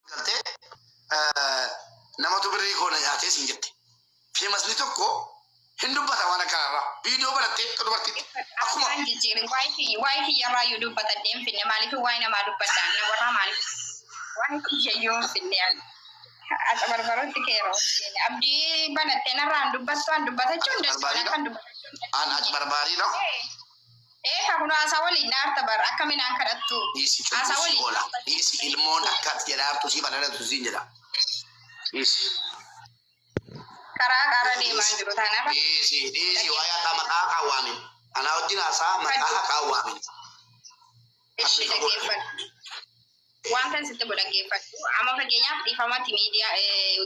Galtee namatu birrii koo na nyaatee siin jette. Feemasni tokko hin dubbata waan akkanarraa. Viidiyoo banattee akka dubartiitti akkuma Afaan jijjiirin waa'ee kiyya waa'ee kiyyarraa iyyuu dubbatadhee hin finne maaliif waa'ee namaa dubbadha na warraa maaliif waa'ee kiyya iyyuu hin finne ani. Acabarbarutti keeroo abdii banattee narraan dubbattu an dubbatachuu hin danda'u Barbaadina. akkan dubbatachuu hin An dandeenye. barbaadina. Ee ka kun haasaa waliin dhaarta bar akka minaan kadhattu. Dhiisi Haasaa cubbuu si waliin oola. Dhiisi ilmoon akka ati jedhaartu si badhaadhatu siin jedha. Dhiisi. Karaa qaara deemaa jiru taanaan. Dhiisi dhiisi waa'ee haqaa maqaa haqaa waamin. Anaa wajjin haasaa maqaa haqaa waamin. Ishi dhaggeeffadhu. Wanta sitti godhu dhaggeeffadhu. Amma fakkeenyaaf dhiifamatti miidiyaa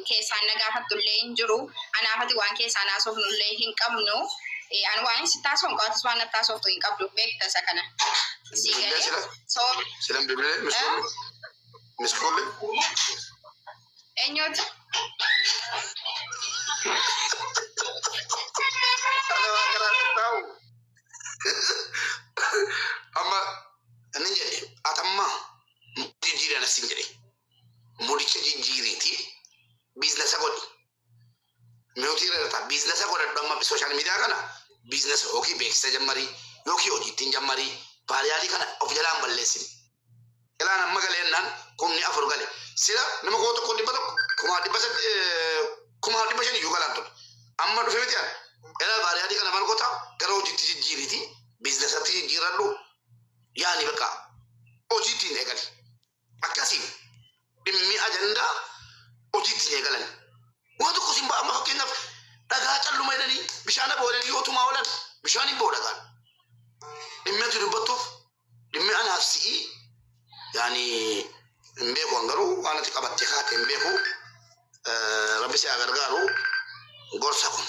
keessaan na gaafattu illee hin jiru. Anaafati waan keessaan haasofnu illee hin qabnu. Ani waan sitti haasofnu hin qabdu waan natti haasoftu hin qabdu beekta isa kana. Si Bilbilee galee. sila So silan bilbilee miskoolli miskoolli. Eenyuuti? Ana waan garaa taa'u. Amma inni jedhe atamma jijjiiran asin jedhe mudicha jijjiiriiti biizinasa godhi. Miyootii irra jirta biizinasa godhadhu amma sooshaal miidiyaa kana biizinasa yookiin beeksisa jammarii yookiin hojii ittiin jammarii baariyaalii kana of jalaan balleessin. Jalaan amma galeennaan 4,000 gale. Sila nama 1,100 1,800 1,500 iyyuu galaan ture. Amma dhufe miti ani. Elaa baariyaalii kana maal goota gara hojiitti jijjiiriiti biizinasatti jijjiiradhu yaani bakka hojiittiin eegali. Akkasiin dhimmi ajandaa hojiittiin eegalan. Waan tokko sin ba'a amma fakkeenyaaf dhagaa calluma jedhanii bishaan aboo jedhanii yoo tumaa oolan bishaan hin ba'u dhagaan. Dhimmi ati dubbattuuf dhimmi anaaf si'ii yaani hin beeku an garuu waan ati qabattee kaate hin beeku. Rabbi si haa gargaaru gorsa kun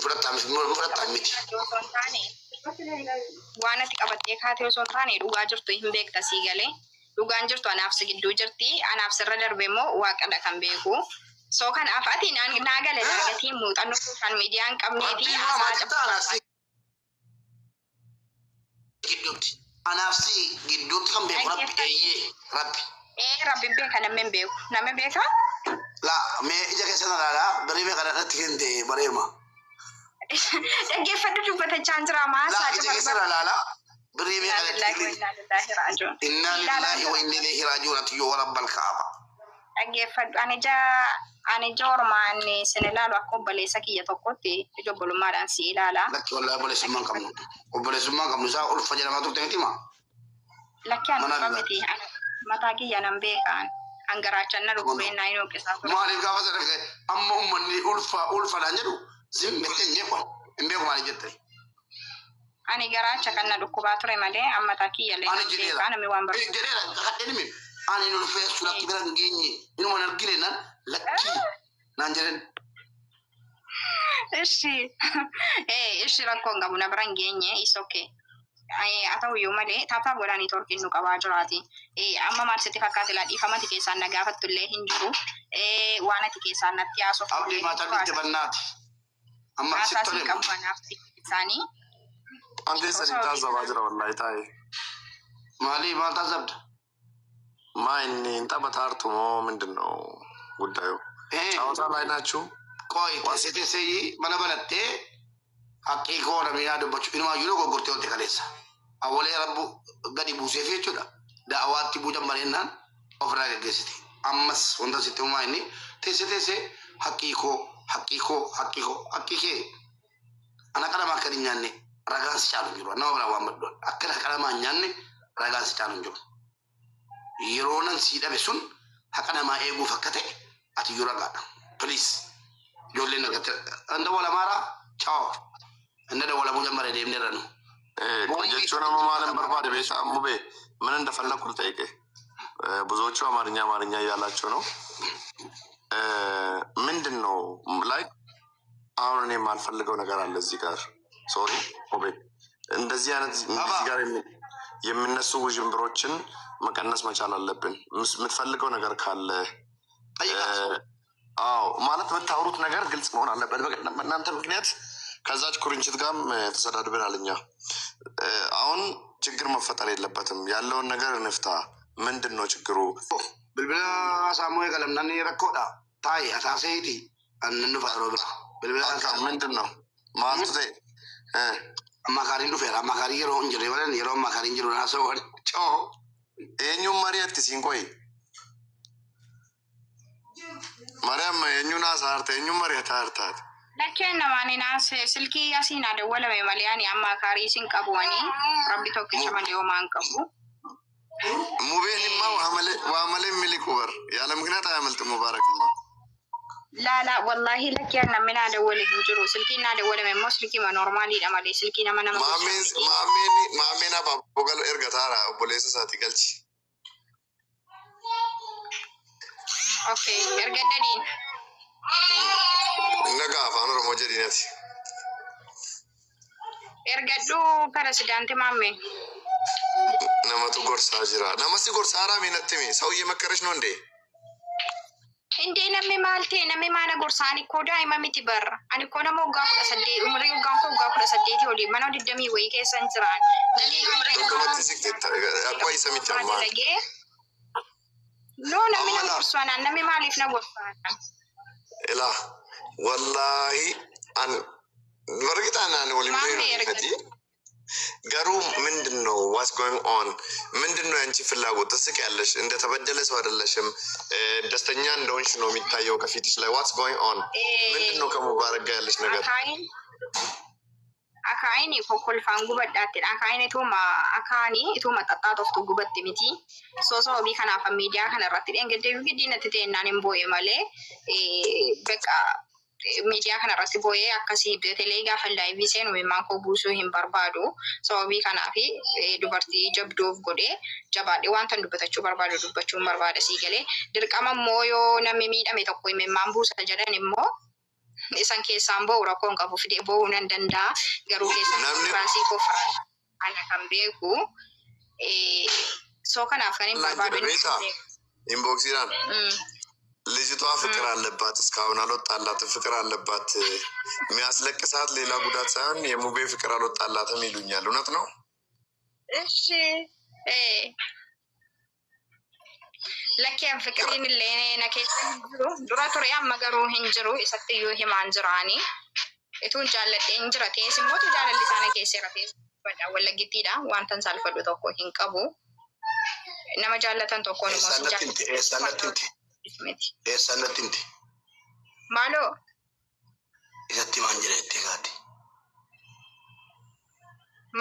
fudhattaa fudhattaa miti. Osoo hin taane waan ati qabattee kaate osoo hin taane dhugaa jirtu hin beekta sii galee. Dhugaan jirtu anaaf si gidduu jirti. Anaaf sirra darbe immoo waaqadha kan beeku. So kanaaf ati naa gale gatiin muuxannoo sooshaal miidiyaa hin qabnee fi Rabbiin haasaa waamaa jirta anaaf si gidduutti. Anaaf si gidduutti kan beeku Rabbi eeyyee Rabbi. Ee Rabbi beeka namni hin beeku. Namni beeka? La mee ija keessa na ilaalaa birrii meeqa natti kennite bareema. Dhaggeeffadhu dubbatachaa hin jira La maasaa ija keessa na ilaalaa birrii meeqa natti kennite. Innaa lillaahi wa inni ilayhi raaji'uun ati yoo rabbal kaaba. Dhaggeeffadhu ani ija ormaan sin ilaalu akka obboleessa kiyya tokkotti ija obbolummaadhaan si ilaala. Lakki wallahi obboleessummaa hin qabnu. Obboleessummaa hin qabnu isaa ulfa jedhamaa turte miti maa. Lakki ani Mana ulfa biraa. miti ani mataa kiyya nan beeka an garaachan na dhukkubeen naa hin hooqisaa ture. Maaliif gaafa sana ka'e amma uummanni ulfa ulfadhaan jedhu zim jettee hin beeku hin beeku maaliif jettee. Ani garaacha kan na dhukkubaa ture malee amma mataa kiyya illee Ani nan jedheera. beeka namni waan barbaadu. Jedheera kakadheen himi. Ani hin ulfeessu lakki bira hin geenye inuma hin argine naan lakki naan jedhan. Ishi ishi rakkoo hin qabu na bira hin geenye is okay. Haa ta'u iyyuu malee taataaf godhaa niitoorkiin nu qabaa jiraati. Amma maal sitti fakkaate laa dhiifamati keessaan na gaafattu illee hin jiru. Waan ati keessaan natti haasoftu Abdii illee hin maataa jiru. dhufte bannaati. Amma Haasaa sitti siin tole. qabu anaaf isaanii. An keessan hin taasifama jira wallahi taa'e. Maalii maal taasifta? ማ inni hin taphataartu moo ምንድን ነው ጉዳዩ? ጨዋታ ላይ ናችሁ? Qoy teessee teessee mana banattee haqqii koo namni dubbachuu inumaayyuu dogoggortee oolte kaleessa. Awwalee rabbu gadi buuseef jechuudha. Da'awaatti buujan bareennaan ofirraa geggeessite. Ammas wanta sitti himaa inni teessee teessee haqqii koo haqqii koo haqqii koo haqqii kee ana qalamaa akka hin nyaanne ragaan si caalu hin jiru. Nama biraa waan baddu akka qalamaa hin nyaanne ragaan si caalu hin jiru. Yeroo nan sii dhabe sun haqa namaa eeguuf akka ta'e ati iyyuu ragaadha. Please ijoolleen argatte inda walamaaraa chaaw inda dawalamuu jammare deemneerra nu. Jechuun amma maalin barbaade beektaa mube ምን እንደፈለኩ ልጠይቅህ። ብዙዎቹ አማርኛ አማርኛ እያላችሁ ነው። ምንድን ነው ላይ አሁን እኔ የማልፈልገው ነገር አለ እዚህ ጋር ሶሪ ሙቤ፣ እንደዚህ አይነት እዚህ ጋር የሚነሱ ውዥንብሮችን መቀነስ መቻል አለብን። የምትፈልገው ነገር ካለ ጠይቃት። አዎ ማለት የምታወሩት ነገር ግልጽ መሆን አለበት። በእናንተ ምክንያት ከዛች ኩርንችት ጋርም ተሰዳድበናል እኛ። አሁን ችግር መፈጠር የለበትም። ያለውን ነገር እንፍታ። ምንድን ነው ችግሩ? Bilbila saamuu eegalamnaan rakkoodha. Taa'i ataaseeti annan dhufa yeroo bira. Bilbila Akka ምንድን ነው maaltu ta'e? Ammaakaariin dhufeera. Ammaakaarii yeroo hin jirre malee yeroo ammaakaariin jiru naasoo coo. Eenyuun mari'atti siin qoyi? Mari'amma eenyuun haasaa harta? Eenyuun mari'ataa hartaati? Lakkeen namaan naas silkii asiin adawwalame malee ani amma kaarii sin qabu ani rabbi tokkicha malee homaa hin qabu. Mubeen immoo waa malee miliqu bar ያለ ምክንያት አያመልጥም። ሙባረክማ Laala wallahi lakkeen namni naa dawwale hin jiru. Silkiin naa dawwalame immoo silkii ma normaaliidha malee silkii nama nama Maameen gorsa miti. Maameen maameen abaaboo gal erga taara obboleessa isaati galchi. Okay, erga dadiin. Nagaa afaan Oromoo jedhiin ati. Ergadhuu pirezidaanti maammee. Namatu gorsaa jira. Nama si gorsaa haaraa natti himi. ሰው እየመከረች ነው እንዴ? Indee namni maal ta'e namni maana gorsaa ani koo daa'ima miti barra. Ani koo nama waggaa 18 umurii waggaan koo waggaa 18 olii mana 20 wayii keessa hin jiraan. Namni maal ta'e Dorgomatti siqte akkuma isa miti ammaa. dalagee. No, namni na Amma laa. gorsu anaan namni maaliif na gorsa anaan? Ilaa wallaahi an በእርግጥ አናን ወሊም Maammee ነው erga. ፈቲ garuu ምንድን ነው what's going on? ምንድን ነው ያንቺ ፍላጎት? ትስቂያለሽ፣ እንደተበደለ ሰው አይደለሽም። ደስተኛ እንደሆንሽ ነው የሚታየው ከፊትሽ ላይ። What's going on? ምንድን ነው ከሙባረክ ጋር ያለሽ ነገር? Akaayin akaayin kokkolfaan gubadhaattidha. Akaayin ituma akaanii ituma xaxxaatoftu gubatti miti. Soo sababii kanaaf miidiyaa kana irratti dheengaddee giddiin natti ta'ennaan hin boo'e malee beqa miidiyaa kana irratti boo'ee akkasii teelee gaafa live seenu imimmaan koo buusuu hin barbaadu. Sababii kanaaf dubartii jabduu of godhee jabaadhee wanta dubbachuu barbaadu dubbachuu hin barbaada sii galee. Dirqama immoo yoo namni miidhame tokko imimmaan buusa jedhan immoo isan keessaan boo'u rakkoo hin qabu fidee boo'uu nan danda'a. Garuu keessaan Namni firaasii koo firaasii ana kan beeku. Soo kanaaf kan hin ላንቺ barbaadu inni beektaa inboxiidhaan ልጅቷ ፍቅር አለባት፣ እስካሁን አልወጣላትም። ፍቅር አለባት። የሚያስለቅሳት ሌላ ጉዳት ሳይሆን የሙቤ ፍቅር አልወጣላትም ይሉኛል። እውነት ነው? እሺ lakkeen fiqiriin illee na keessa hin jiru. Dura ture amma garuu hin jiru. Isatti iyyuu himaan jiraani. Ituun jaalladheen jira ta'es immoo jaalalli isaa na keessa jira ta'es wallaggittiidha. Wantan saalfadhu tokko hin qabu. Nama jaallatan tokkoon immoo Eessaan si natti himte? Eessaan natti himte? miti. Eessaan natti himte? Maaloo. Isatti maan jira jettee kaate?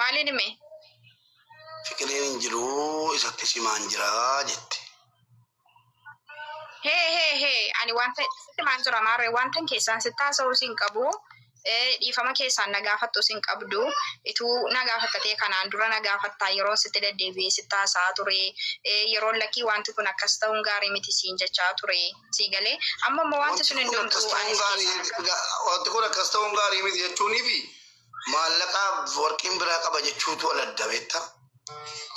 Maaliin hime? Fiqiriin hin jiru isatti simaan jira jette. Hee hee hee, ani wanta sitti maan jira maarree wantan keessaan sitti haasa'uu sin qabu. Dhiifama keessaan na gaafattu sin qabdu. Ituu na gaafatta ta'e kanaan dura na gaafattaa yeroo sitti deddeebi'ee sitti haasa'aa ture. Yeroo lakkii wanti kun akkas ta'uun gaarii miti siin jechaa ture. Sii galee amma immoo wanti sun Wanti kun akkas hundumtuu ta'uun anis gaarii keessaan wanti kun akkas ta'uun gaarii miti jechuunii fi maallaqaaf warqiin biraa qaba jechuutu wal adda beektaa?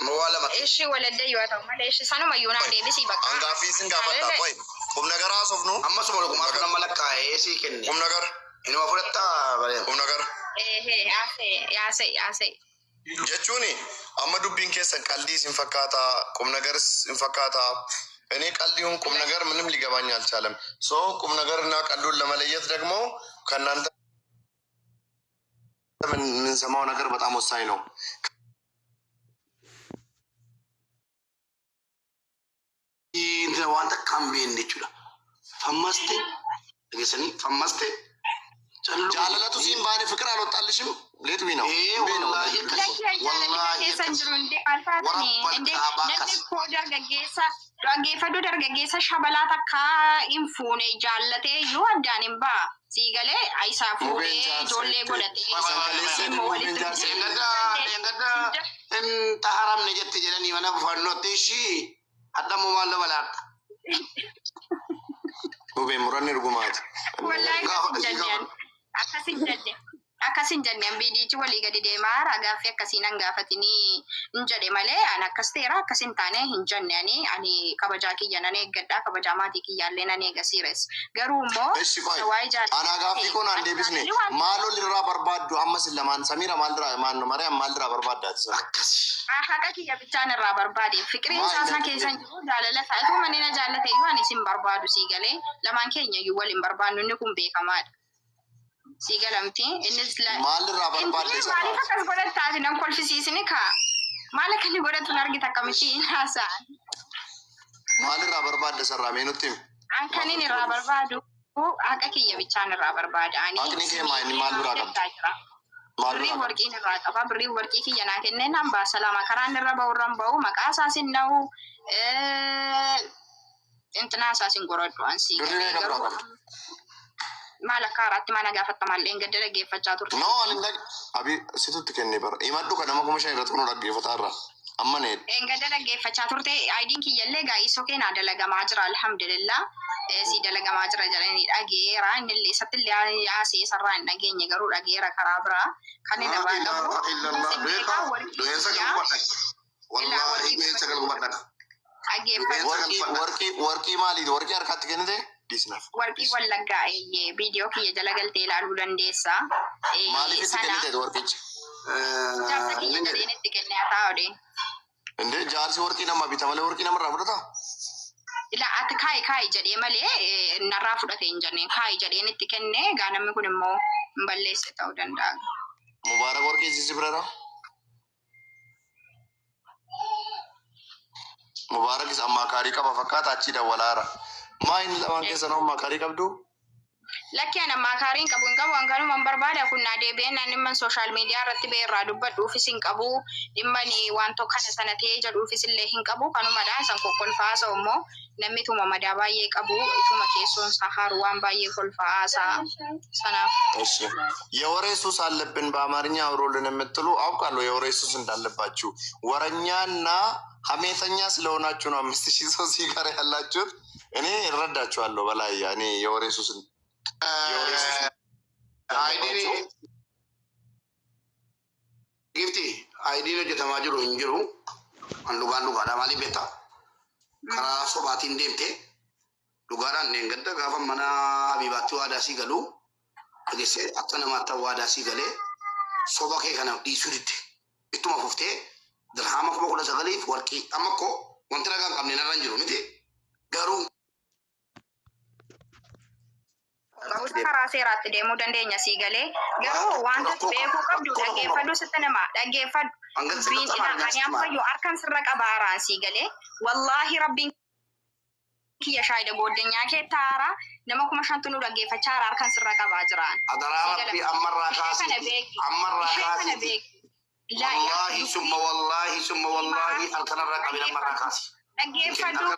Amma waa lama ta'e. Ishi waladda yoo ta'u malee ishi sanumayyuu naa deebisii bakka. Angaafii sin gaafadha. ቆይ ቁም ነገር haasofnu Amma suma dhugumaa nama lakkaa'ee sii kenne. ቁም ነገር Inuma fudhattaa bareeda. ቁም ነገር Eehee yaasee yaasee yaasee. jechuun amma dubbiin keessan ቀልዲስ hin fakkaata ቁም ነገርስ hin fakkaata። እኔ ቀልዲውን ቁም ነገር ምንም ሊገባኝ አልቻለም። So ቁም ነገር እና ቀልዱን ለመለየት ደግሞ ከእናንተ የምንሰማው ነገር በጣም ወሳኝ ነው። Wanta akka hin beekne jechuudha. Fammaste dhageessanii fammaste jaalalatu siin baane ፍቅር አልወጣልሽም ሌትዊ ነው Ee እንዴ ነው wallaahi akkas Lakkii jaalalli wallaahi keessa hin akkas jiru indee maal taatanii warra indee balqaabaa namni akkas koo dargaggeessa dhaggeeffadhu dargaggeessa shabalaa takka hin fuune jaallatee iyyuu addaan hin ba'a. Sii galee isaa Mubeen fuudhee jaarsa ijoollee jettee godhatee kaleessa immoo mubeen walitti jaarsa dhufee Dheengadda dheengadda hin xaharamne jette jedhanii mana fannootti ishii adda immoo maal dabalaadha. Mubeen muranni dhugumaati. Wallaahi Gaafa akkas hin isii jenne gaafa akkas hin jenne. Akkas hin jenne, viidiyichi walii gadi deemaa gaaffii akkasii nan gaafatinii hin jedhe malee ani akkas ta'eera akkas hin taane hin jenne. Ani kabajaa kiyya nan eeggadha, kabajaa maatii kiyyaallee nan eega siires. Garuu immoo እሺ ቆይ waa'ee jaalala Anaa gaaffii koo naan deebisne. Maal ol irraa barbaaddu ammas lamaan Samiira maal irraa maal Mariyaam maal irraa barbaaddaati sana? Akkas. Haqa kiyya bichaan irraa barbaade. Fiqiriin Maal isaa sana inni? keessa hin jiru, jaalala isaa itoo manni na jaallate iyyuu ani isin barbaadu sii galee, lamaan keenya iyyuu wal hin barbaannu, inni kun beekamaadha. Sii galamti innis Maal irraa barbaadde Inti isarraa? Maaliif akkas godhattaati nan kolfisiisini kaa? Maal akka inni godhatu hin argita, akkamitti hin haasa'an. Maal irraa barbaadde isarraa mee nutti himi? An kan inni irraa barbaadu haqa kiyya bichaan irraa barbaada. Ani Haqni kee maal inni maal biraa qabda? Jira. Maal Birrii biraa qabda? Warqiin irraa qaba. Birrii warqii kiyya naa kennee nan baasa lama. Karaan irra bahu irra hin bahu. Maqaa isaas hin dha'u. Intinaa isaas hin goradhu an sii Birrii galee meeqa biraa garuu qabda? Maal akka haaraatti mana gaafattamallee hin gadda dhaggeeffachaa turte. No, ani hin abi situtti kenne bara. Himadhu kan nama 5,000 irratti kun dhaggeeffataa irra. Amma nee. Gadda dhaggeeffachaa turte. Aayidiin kiyyallee gaa'isoo keenaa dalagamaa jira, alhamdulillah. Si dalagamaa jira jedhanii dhageera. Innillee isattillee haasee isarraa hin dhageenye, garuu dhageera karaa biraa. Kan inni Laa irraa qabu. ilaaha illallah. Beekaa du'eensa kan gubadha. Wallaahi du'eensa kan gubadha. Dhaggeeffatu. Warqii warqii warqii maaliiti? Warqii harkatti kennite? Dhiisnaaf. Warqii Wallaggaa, eeyyee, viidiyoo kiyya jala galtee ilaaluu dandeessa. Maaliif itti Sana kennite warqicha? Jaarsa kiyya jedheen itti kenne haa taa'u. Indee jaarsi warqii nama bita malee warqii namarraa fudhataa? Ila ati kaayi kaayi jedhee malee narraa fudhate hin jenneen, kaayi jedheen itti kenne. Gaa namni kun immoo hin balleesse ta'uu danda'a. Mubaarak warqii si bira. Mubaarakis ammaakaarii qaba fakkaata, achii dawwalaara. Maa inni lamaan keessan ammaakaarii qabdu? Lakki, ani ammaakaarii hin qabu, hin qabu. Hanganuma hin barbaada kun naa deebi'een. Ani dhimma social media irratti ba'e irraa dubbadhuufis hin qabu. Dhimma ni waan tokko kana sana ta'ee jedhuufis illee hin qabu. Kanumadha san kokkolfaa haasa'u immoo namni tuma madaa baay'ee qabu ituma keessoon isaa haaru waan baay'ee kolfaa haasa'a sanaaf. እሺ የወሬ ሱስ አለብን በአማርኛ አውሮልን የምትሉ አውቃለሁ። የወሬ ሱስ እንዳለባችሁ ወረኛና ሀሜተኛ ስለሆናችሁ ነው 5,000 ሰው እዚህ ጋር ያላችሁት። እኔ እረዳችኋለሁ። በላይ እኔ የወሬ ሱስ Aayidiin gifti aayidiin hojjetamaa jiru hin jiru. An dhugaan dhugaadha, maaliif beektaa? Karaa sobaatiin deemte dhugaadhaan gadda gaafa mana Habibaatti waadaa sii galuu dhageessee akka namaatti waadaa sii galee soba kee kana dhiisuu didde. Ittuma fuftee dirhaama 19,000f warqii amma koo wanti ragaa hin qabne narra hin jiru miti garuu. Barumsa karaa seeraatti deemuu dandeenya sii galee, garuu wanta beekuu qabdu dhaggeeffadhu, sitti nama dhaggeeffadhu. Dubbiin ilaa ani ammayyuu harkan sirra qabaaraan sii galee, wallaahi rabbiin kiyya shaayida gooddanyaa kee taara nama 5,000tu nu dhaggeeffachaa jira, harkan sirra qabaa jiraan. Adaraa rabbii ammarraa Ishee kana kaasiti. beeki. Ammarraa Ishee kana kaasiti. beeki. Wallaahi summa wallaahi summa wallaahi halkanarraa qabin ammarraa kaasi. Dhaggeeffadhu.